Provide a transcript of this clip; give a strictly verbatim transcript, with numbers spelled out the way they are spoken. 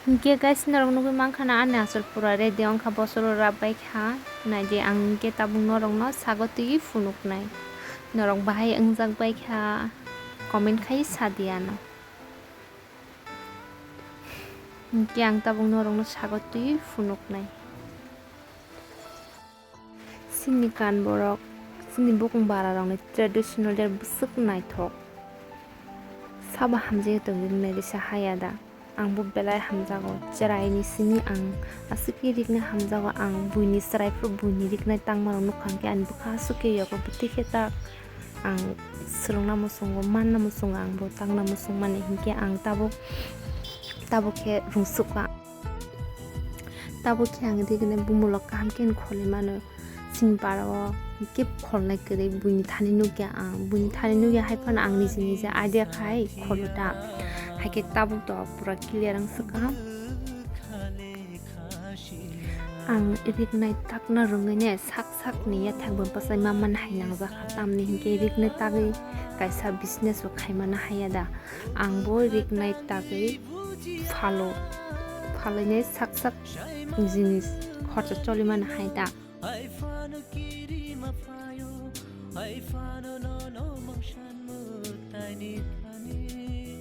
Hinkhe guys, norok nugwi mankha na ani achal pura ready wngkha, bosoro rap bai kha. Naidi ang hinkhe tabuk norokno sago twi phunuknai. Norok bahai wngjak bai kha, comment khai sadi ano. Hinkhe ang tabuk norokno sago twi phunuknai. Chini kan borok, chini bukung bara rokni traditional dress bwswk naithok. Sabo hamjagwi tongwi rwknai risa haya da. Ang bo belai hamjago. Chwraini simi ang aswk khe riknai hamjago. Ang buini chwrai phuru buini riknai tangma rok nukha hwnkhe ani bwkha aswk khe yogo. Bwtwi khe tak ang swrwngna muchungo, manna muchungo, ang bo tangna muchung mani hinkhe ang tabuk, tabuk khe rwngsukha. Tabuk khe ang riknai bumulok kaham khe kholi mano. Chini para o khe kholnai kwrwi buini thani nukya ang. Buini thani nukya hai phano ang niji niji idea khai kholo da. Hai khe tabuk to pura clear wng swkha. Ang riknai takna rwngwi ne sak sak ni yathak bo bwsai ma man hai nangjakha, tamni hinkhe riknai tagwi kaisa business bo khai mano haya da. Ang bo riknai tagwi phalo, phalwi ne sak sak jinis khorcha choli mano hai da. Hai phano kirima phaio, hai phano nono mangsan mwtaini thani.